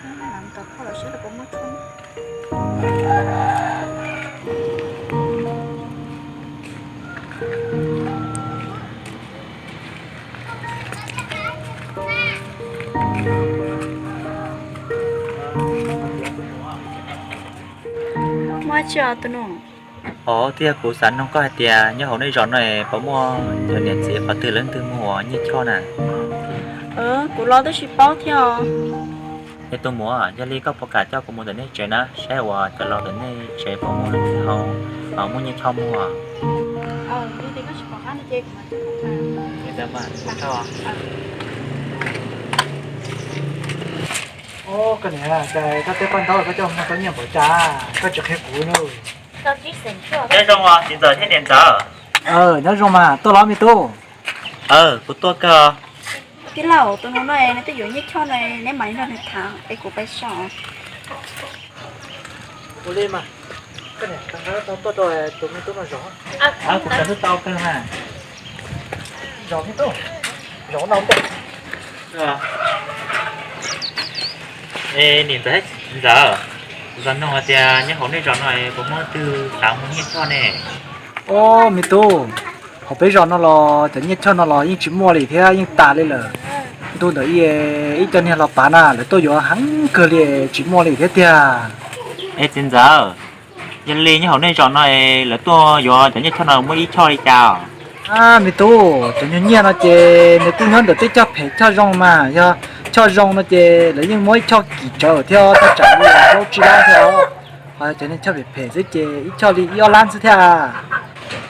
Lam tos phauj los saib lawv puas muaj tshuaj. Muaj tsi os tus nus? Os, thiab kuv xav noog koj hais tias nyob hauv nej zos no puas muaj cov niam txiv qhov twg leej twg muag nyiaj choj na? Kuv los twb tsis paub thiab os. Es tus muam, yog li koj puas kam coj kuv mus ntawm nej tsev na, saib uas cov laus ntawm nej tsev puas muaj leej twg ho muaj nyiaj choj muag? Koj niam, cas koj tej paj ntaub koj coj muag tau nyiaj npaum cas, koj tsis qhia kuv na. Nyob zoo os txiv ntxawm thiab niam ntxawm. Nyob zoo mas, tuaj los me tub? Kuv tuaj kawg. Tij laug, tus nus no nws twb yuav nyiaj choj no, neb mam li nrog nws tham es kuv pais so. Ua li mas, koj niam, koj tuaj rau tus me tub no zov. Kuv kawm twb tau kawg mas. Zov me tub, zov no ntej. Es niam ntxawm, ntxawm, kuv xav noog hais tias nyob hauv nej zos no puas muaj leej twg xav muag nyiaj choj ne? Os me tub, hauv peb zos no los cov nyiaj choj no los yeej tsis muaj li thiab, yeej tas li lawm. Ntu ntawd ib co niag los pav na, lawv tuaj yuav heev kawg li, tsis muaj li thiab tiag. Es txiv ntxawm, yog li nyob hauv nej zos no lawv tuaj yuav cov nyiaj choj no muaj ib choj li cas? A me tub, cov nyuag nyiaj no ces nws kuj nyob ntawm tej choj phem choj zoo mas, yog choj zoo no ces lawv yeej muab ib choj kim tsawv thiab, thaj tsam li plaub tsib lab thiab. Ho cov niag choj phem phem xwb ces ib choj li ib ob lab xwb thiab.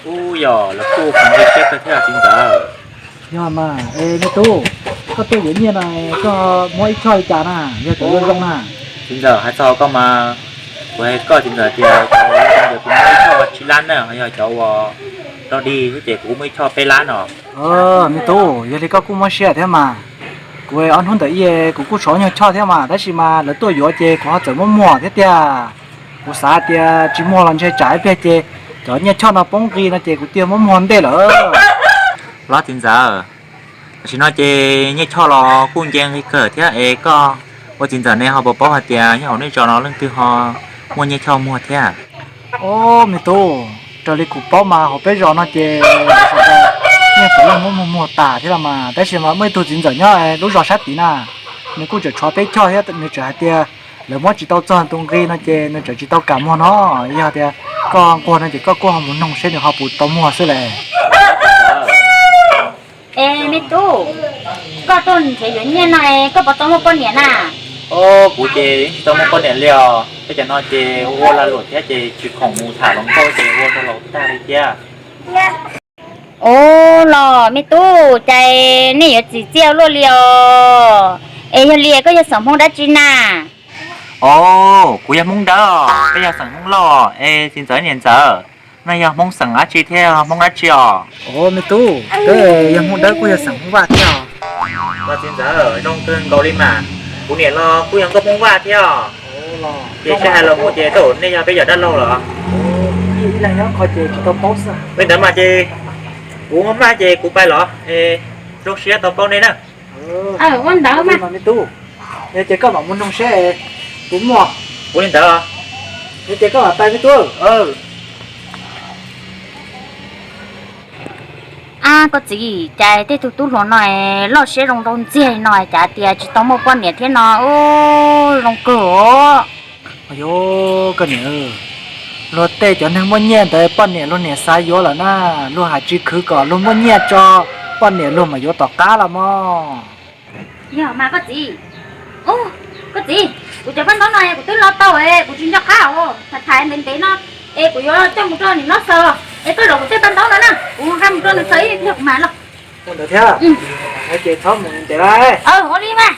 Ub, yog lawv kuj qhov nqi siab kawg thiab txiv ntxawm. Yog mas, es me tub, koj tuaj yuav nyiaj no koj muab ib choj li cas na, yog cov zoo zoo na? Txiv ntxawm, hais txog koj mas, kuv hais koj txiv ntxawm tias cov zoo zoo ces kuv muab ib choj tsib lab na, ho yog cov uas rog dig xwb ces kuv kuj muab ib choj peb lab no. Me tub, yog li koj kuj muab siab thiab mas. Kuv ob hnub ntawm ib kuv kuj tshuav nyuag choj thiab mas, tab sis mas lawv tuaj yuav ces kuv ho txawm muab muag thiab tiag. Kuv xav tias tsis muag los ntshe tsam ib pliag ces cov nyiaj choj no poob nqi no ces kuv thiaj muab muag ntej lawm. Los txiv ntxawm, tam sim no ces nyiaj choj los kuj nce nqi kawg thiab es koj ua txiv ntxawm ne ho puas paub hais tias nyob hauv nej zos no leej twg ho muaj nyiaj choj muag thiab? Os me tub, raws li kuv paub mas hauv peb zos no ces nyiaj txawv leej muab muag muag tas thiab los mas, tab sis mas muaj ib tug txiv ntxawm nyob lub zos sab tid na, nws kuj tseem tshuav peb choj thiab, nws tseem hais tias lawv muab tsis tau txog tus nqi no ces nws tseem tsis tau kam muag no. Yog tias koj nquag no ces koj kuj ho mus noog seb nws ho puas tau muag xwb las. Es me tub, koj tuaj nrhiav yuav nyiaj no es koj puas tau muaj poj niam na? Os, kuv ces yeej tsis tau muaj poj niam li os, tej cov no ces ua lag luam thiab ces tsis khoom mus tham hluas nkauj ces ua rau laus tag li thiab. Ub, los me tub, cas nej yuav txim txiaj luaj li os? Es yog li koj yog xeem Hmoob dab tsi na? Os, kuv yog Hmoob Dawb, koj yog xeem Hmoob Lauj. Es txiv ntxawm niam ntxawm, nej yog Hmoob xeem dab tsi thiab Hmoob dab tsi os? Os me tub, peb yog Hmoob Dawb kuj yog xeem Hmoob Vaj thiab os. Los txiv ntxawm, zoo kawg nkaus li mas, kuv niam los kuj yog nkauj Hmoob Vaj thiab os. Ces sib hais los mus ces tej zaum nej yog peb yawm dab laug los? Ib leeg nyob qhov ces tsis tau paub xwb. Li ntawd mas ces kuv maj maj ces kuv pais los es zoo siab tau paub nej na. Ua ntawd mas me tub, yog ces koj mam mus noog seb puas muaj. Ua li ntawd, yog ces koj mam pais me tub. Ab koj txiv, cas tej tug tub hluas no loj siab zoo nraug ntxiag li no cas tias tsis tau muaj poj niam thiab no, ub, zoo kawg os. Yus, koj niam, luag tej cov neeg muaj nyiaj ntawd poj niam luag niam xav yuav lawm na, luag hais tsis khwv kom luag muaj nyiaj tso, poj niam luag mam yuav tom qab los mog. Yog mas koj txiv. Ub, koj txiv, kuv cov paj ntaub no kuv twb lo tau es kuv tsis nco qab os, tham tham ntev ntev no es kuv yuav coj mus rau niam hlob xaws, es koj zov kuv tej paj ntaub no na, kuv nqa mus rau nws xaws ib pliag kuv mam los. Ua ntawd thiab, ces txhob mus ntev lawm. Ua li mas.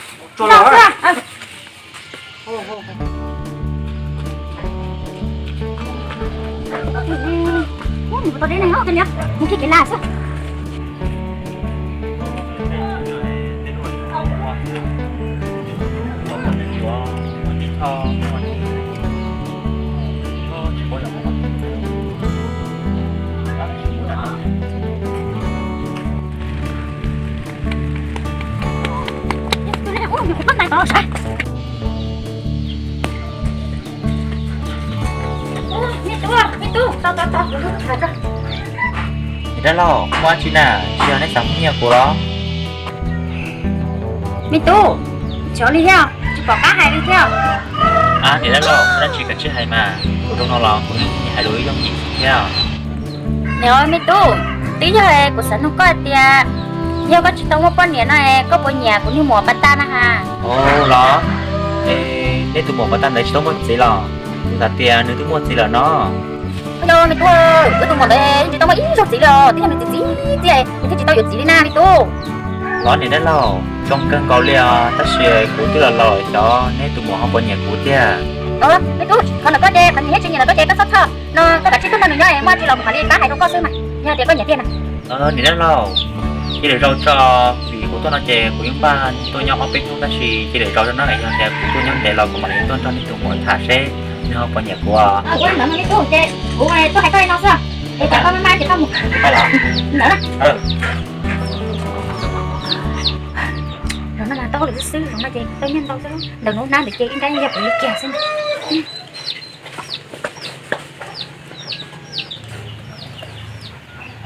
Niam dab laug, muaj dab tsi na, tsis yog neb xav muab nyiaj kuv los? Me tub, tsis ua li thiab, tsis pom qab hais li thiab. Niam dab laug, muaj dab tsi koj tsis hais mas, kuv zoo no los kuv yeej hais lus ib yooj yim xwb thiab. Niam, me tub, twb yog kuv xav nug koj hais tias, yog koj tsis tau muaj poj niam no es koj puas nyiam kuv niag muam pas tas na has? Ua los, neb tus muam pas tas ntawd tsis tau muaj txiv los? Kuv xav tias nws twb muaj txiv lawm no. Ua li me tub, wb tus muam ntawd yeej tsis tau muaj ib zaug txiv li os, twb yog nws txiv txiv txiaj nws thiaj tsis tau yuav txiv li na me tub. Los niam dab laug, zoo kawg nkaus li os, tab sis kuv twb los laus lawm, xyov neb tus muam ho puas nyiam kuv tiag. Me tub, qhov ntawm koj ces qhov nyiam thiab tsis nyiam ntawm koj ces koj txhob txhawj no, koj kav tsij tuaj nrog nws nyob es muaj dab tsi los kuv mam li pab hais rau koj xwb mas, yog tias koj nyiam tiag na. Niam dab laug, cia li zau tso, vim kuv tuaj no ces kuv yeej npaj tuaj nyob ob peb hnub tab sis cia li zau tso na, yog tias kuv tuaj nyob ntev los kuv mam li tuaj nrog neb tus muam tham seb nws ho puas nyiam kuv. Ua li ntawd no me tub, ces kuv tuaj hais koj li no xwb, es cas koj maj maj ces koj mus ntawd na. Los no mas tau li xwb xwb, los no ces tau nyiaj ntau xwb, ntawm no hnab ntawd ces ib nrab yog kuv li kiag xwb.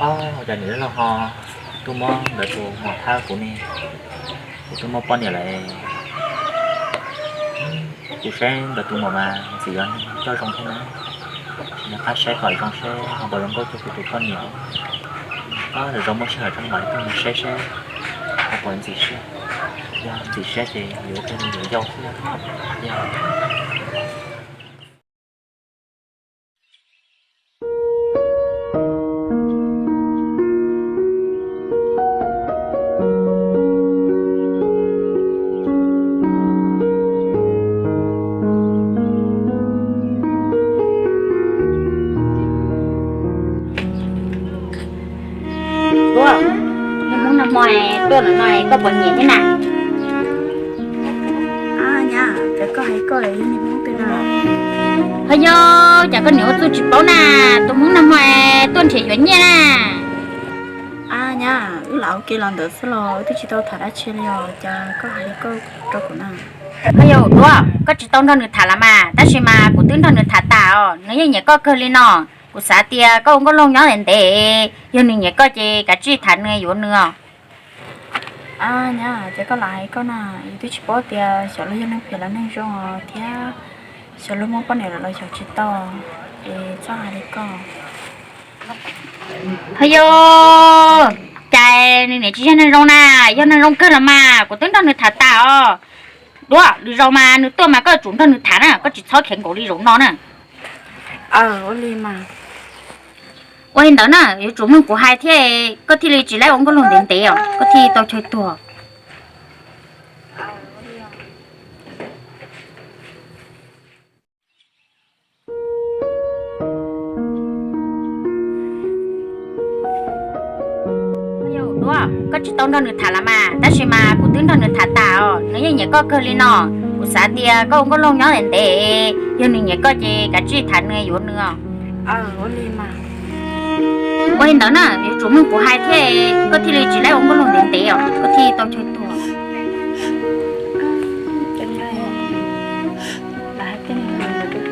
Ua cas niam dab laug ho tuaj muab ntawd tus muam thab kuv ne? Kuv twb muaj poj niam lawm. Kuv saib ntawd tus muam mas ntxim yuav coj zoo thiab na. Nws qab saib kom zoo seb ho puas zoo nkauj cuag kuv tus poj niam. Lwm zaus muaj sij hawm tso mam li tuaj nrog saib seb ho puas ntxim siab. Yog ntxim siab ces yuav ua phooj ywg yuav yau xwb. Tuaj, niag Hmoob nag hmo tuaj no no koj puas nyiam thiab na? Nyab, cas koj hais koj lawm, yog niag Hmoob twg na? Ho yog, cas koj niam ua txuj tsis paub na, tus Hmoob nag hmo tuaj nrhiav yuav nyiaj na. Nyab, wb lam ua ke los ntawd xwb los wb twb tsis tau tham dab tsi li os, cas koj hais li koj rau kuv na? Ho yog Duab, koj tsis tau nrog nws tham los mas, tab sis mas kuv twb nrog nws tham tas os, nws yeej nyiam koj kawg li no. Kuv xav tias koj ua nkauj laug nyob ntev ntev, yog nws nyiam koj ces kav tsij tham nws yuav nws os. Nyab, ces koj lam hais koj na, yus twb tsis paub tias xyov luag yog neeg phem los neeg zoo os thiab, xyov luag muaj poj niam lawm los xyov tsis tau, es txhob hais li koj. Ho yog, cas nws niam tsis yog neeg zoo na, yog neeg zoo kawg los mas kuv twb nrog nws tham tas os. Duab, lwm zaus mas nws tuaj mas koj yuav tsum nrog nws tham na, koj tsis txhob khiav nkaus li zaum no na. Ua li mas. Ua li ntawd na, yuav tsum mloog kuv hais thiab, koj thiaj li tsis laib ua nkauj laug ntev ntev os, koj thiaj li tau chaw tuag. Duab, koj tsis tau nrog nws tham los mas, tab sis mas kuv twb nrog nws tham tas os, nws yeej nyiam koj kawg li no. Kuv xav tias koj ua nkauj laug nyob ntev ntev, yog nws nyiam koj ces kav tsij tham nws yuav nws os. Ua li ntawd na, yuav tsum mloog kuv hais thiab, koj thiaj li tsis laib ua nkauj laug ntev ntev os, koj thiaj li tau chaw tuag. Lam hais tej no rau kuv.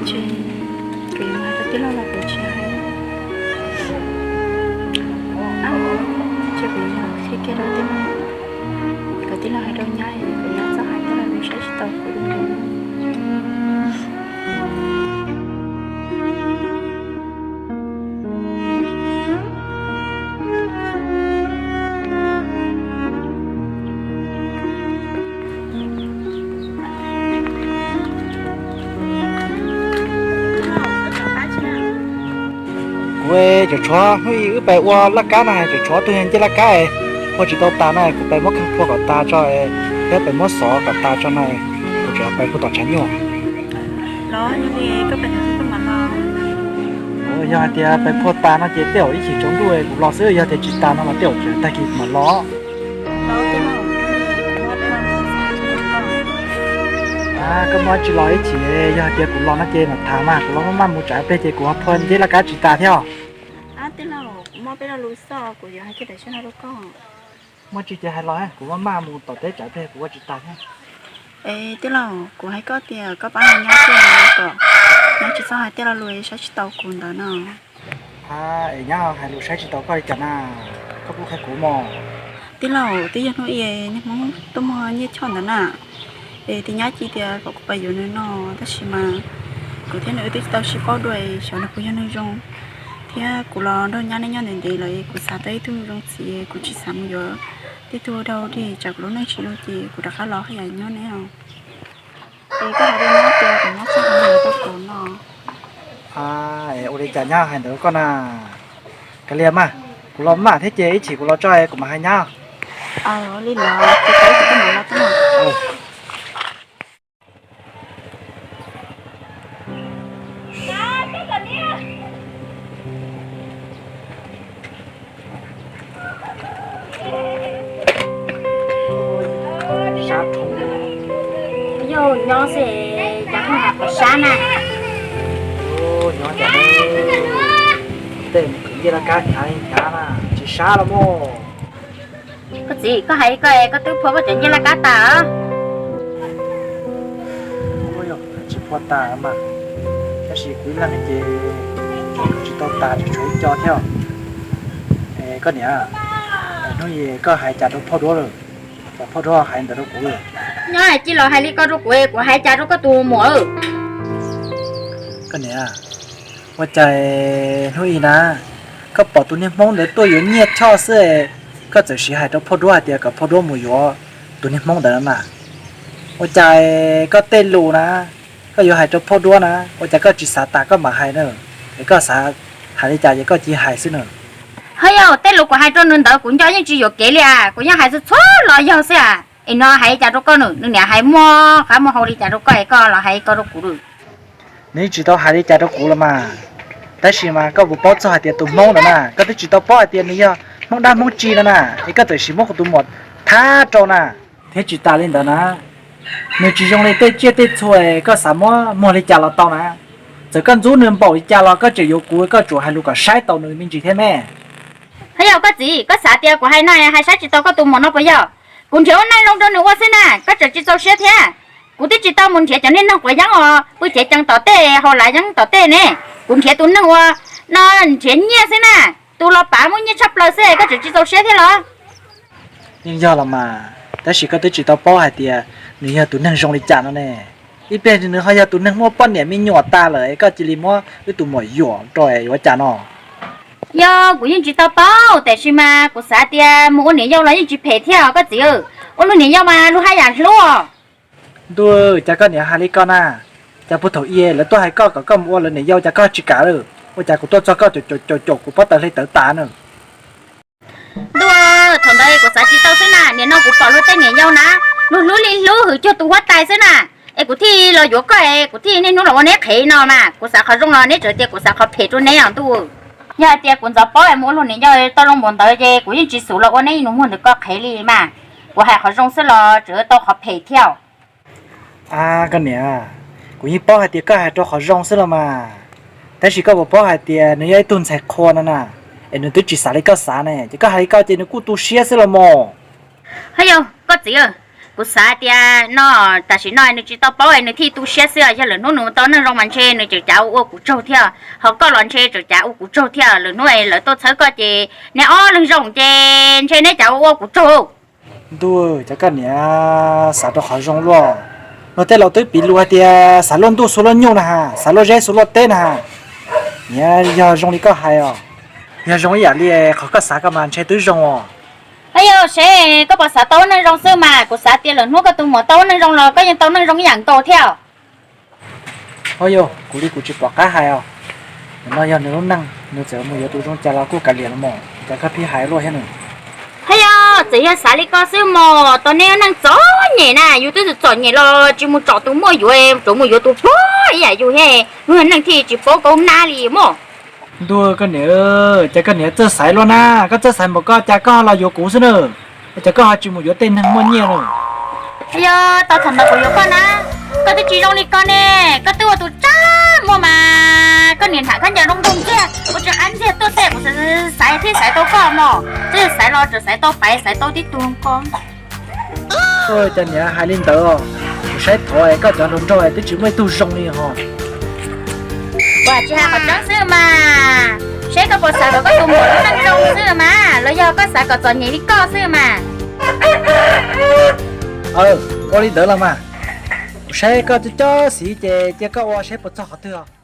Ntshe kuv yuav hais rau tij laug los kuv tsis hais. Ntshe kuv yuav qhia kiag rau tij laug, kom tij laug hais rau nyab, kuv nyab txhob hais tij laug saib tsis taus kuv li ntawd. Kuv, cov tshuav hnub ib wb pais ua laj kab na, cov tshuav tug ncej laj kab phua tsis tau tas na, kuv pais muab khaws phua kom tas tso, thiab pais muab xov kom tas tso na, kuv tseem pais puag tom tshav nyuj. Yog hais tias pais phua tas no ces tej zaum ib chim tsaus ntuj kuv los xwb, yog tias tsis tas no mas tej zaum tseem tag kis kuv mam los. Koj muaj dab tsi los ib chim, yog hais tias kuv los no ces mam tham mas, kuv los maj maj mus tsam pliag ces kuv ho phua ncej laj kab tsis tas thiab os. Muaj tsis ces hais los, kuv maj maj mus tom teb tsam pliag kuv ua tsis tas thiab. Es tij laug, kuv hais koj tias koj pab nyob tiag kom nyob tsis txhob hais tej lo lus saib tsis taus kuv ntawd no. Es nyab hais lus saib tsis taus koj li cas na? Koj kuj qhia kuv mog. Tij laug, twb yog hnub ib niag Hmoob tuaj muag Nyiaj Choj ntawd na, es tus nyab cia tias kom kuv pab yuav nws no, tab sis mas kuv thiab nws twb tsis tau sib paub dua, xyov nws puas yog neeg zoo, thiab kuv los nrog nyab neb nyob ntev ntev lawm, kuv xav tau ib tug zoo txiv, kuv tsis xav mus yuav tej tug dhau li, tsam kuv lub neej tsis zoo ces kuv rov qab los haj yam nyob neb os. Es koj hais rau nyab tias kom nyab txhob hais li ntawd rau kuv no. Ua li cas nyab hais ntawd rau koj na? Kav liam mas, kuv los mam thiab ces ib chim kuv los tso kuv mam hais nyab. Li ntawd ces koj mam los tau. Yog nyob xwb, cas koj hais kom sab na? Nyob cas, tej mus khwv nyiaj laj kab hnyav li hnyav na, tsis sab los mog. Koj txiv, koj hais koj, koj twb phua koj cov nyiaj laj kab tas os? Tsis phua tas mas, tab sis kuv ib leeg ces tsis tau tas, tseem tshuav ib co thiab. Koj niam, hnub ib koj hais cas rau phauj duab lawm, cas phauj duab hais ntawd rau kuv lawm? Nyob hais cia los hais li ko rau kuv, kuv hais cas rau koj tus muam? Koj niam, ua cas hnub ib na, koj pom tus niag Hmoob ntawd tuaj yuav Nyiaj Choj xwb, koj txawm siv hais rau phauj duab hais tias kom phauj duab mus yuav tus niag Hmoob ntawd na? Ua cas koj tej lus na, koj yuav hais rau phauj duab na, ua cas koj tsis xav tas koj mam hais na? Es koj xav hais li cas ces koj cia hais xwb na. Ho yog tej lus kuv hais rau nws ntawd kuv nco yeej tsis yuam kev li as, kuv yeej hais txhua txhua los yog xwb as. Es no hais li cas rau koj na? Nws niam hais muaj qab muaj hau li cas rau koj es koj los hais ko rau kuv lawm? Nws yeej tsis tau hais li cas rau kuv los mas, tab sis mas koj puas paub txog hais tias tus Hmoob ntawd na, koj twb tsis tau paub hais tias nws yog Hmoob dab Hmoob tsi no na, es koj txawm siv muab kuv tus muam thab rau na. Thiab tsis tas li ntawd na, nws tsis zoo li tej tsiaj tej txhu es koj xav muab muag li cas los tau na. Txawm koj ntxub nws npaum li cas los koj tseem yuav kuv, koj tsuas hais lus kom saib taus nws me ntsis thiab me. Ho yog koj txiv, koj xav tias kuv hais no hais saib tsis taus koj tus muam no puas yog? Kuv nrhiav ua neej zoo rau nws ua xwb na, koj tseem tsis txaus siab thiab. Kuv twb tsis tau mus nrhiav cov niag neeg quav yeeb os, pw cev cees tom tej haus lav yeeb tom tej ne. Kuv nrhiav tus neeg uas no nrhiav nyiaj xwb na, tus los pav muaj nyiaj tshaj plaws xwb, koj tseem tsis txaus siab thiab los? Yeej yog los mas, tab sis koj twb tsis tau paub hais tias nws yog tus neeg zoo li cas no ne. Ib pliag nws ho yog tus neeg muaj poj niam me nyuam tas lawm es koj cia li muab wb tus muam yuam rau yuav cas no? Yog kuv yeej tsis tau paub, tiam sis mas kuv xav tias mus ua niam yau los yeej tsis phem thiab os koj txiv. Ua luag niam yau mas luag haj yam hlub os. Ntuj, cas koj niam hais li ko na? Cas puag thaum ub lawv tuaj hais koj kom koj mus ua lawv niam yau cas koj tsis kam lawm? Ua cas kuv tuaj txog koj caum caum caum kuv pob taws hle tawv tas na? Ntuj, thaum ntawd kuv xav tsis tau xwb na, nim no kuv pom luag tej niam yau na, luag hlub li hlub hwm cuag tus huab tais xwb na. Es kuv thiaj los yuav koj es kuv thiaj niaj hnub los ua neb qhev no mas, kuv xav qhov zoo los neb tseem tias kuv xav qhov phem rau neb os ntuj. Yog hais tias kuv ntxov paub es mus ua luag niam yau tau zoo npaum ntawd ces kuv yeej tsis xub los ua neb ib nus muag ntawm koj qhev li mas. Kuv hais qhov zoo xwb los tseem tau qhov phem thiab. A, koj niam, kuv yeej paub hais tias koj hais rau qhov zoo xwb los mas, tab sis koj puas paub hais tias nws yog ib tug ntxhais qhua no na, es nws twb tsis xav li koj xav ne, ces koj hais li ko ces nws kuj tu siab xwb los mas. Ho yog koj txiv, kuv xav tias no, tam sim no nws tsis tau paub es nws thiaj tu siab xwb, yog lwm hnub nws tau neeg zoo mas ntshe nws tseem cav ua kuv tsaug thiab, ho koj los ntshe tseem cav ua kuv tsaug thiab, lwm hnub lawv tuaj txhawb koj ces neb ob leeg zoo ces ntshe neb cav ua kuv tsaug. Ntuj, cas koj niam xav rau qhov zoo luaj. Luag tej laus twb piv lus hais tias xav luaj ntuj xu luaj nyuj na has, xav luaj zeb xu luaj teb na has. Niam, yog zoo li koj hais os, yog zoo ib yam li qhov koj xav ko mas ntshe twb zoo os. Ho yog seb koj puas xav tau ua neej zoo xwb mas, kuv xav tias lwm hnub koj tus muam tau ua neej zoo los koj yeej tau neej zoo ib yam nkaus thiab. Ho yog kuv li kuv tsis pom qab hais os. Nim no yog nws lub neej, nws txawm mus yuav tus zoo cas los kuj kav liam los mas, cas koj pheej hais luaj thiab nws. Ho yog txawm yog xav li ko xwb mas, tos neb ua neej txom nyem na, yus twb txom nyem los tsis mus tsom tus muaj yuav, tsuas mus yuav tus pog ib yam yus thiab, lub neej thiaj tsis paub kaub nab li mog. Ntuj, koj niam, cas koj niam txawj xaiv luaj na, koj txawj xaiv npaum ko cas koj los yuav kuv xwb na, cas koj ho tsis mus yuav tej neeg muaj nyiaj na? Yog tau thaum ntawd kuv yuav koj na, koj twb tsis zoo li ko ne, koj twb ua tus tsab muag mas, koj niam nrham khaub ncaws zoo nraug ntxiag, ua tsis qab ntxiag tuaj xwb, kuv xaiv thiaj xaiv tau koj mog, twb xaiv los tseem xaiv tau paiv xaiv tau tib tug ko. Cas niam hais li ntawd os? Saib thov koj cov hluas nraug twb tsis muaj ib tug zoo li ho. Ua tsis hais qhov tseeb xwb mas, seb koj puas xav kom koj tus muam lub neej zoo xwb mas, los yog koj xav kom txom nyem li koj xwb mas? Ua li ntawd los mas, kuv saib koj cov cov xiv ces cia koj ua saib puas txog qhov twg os.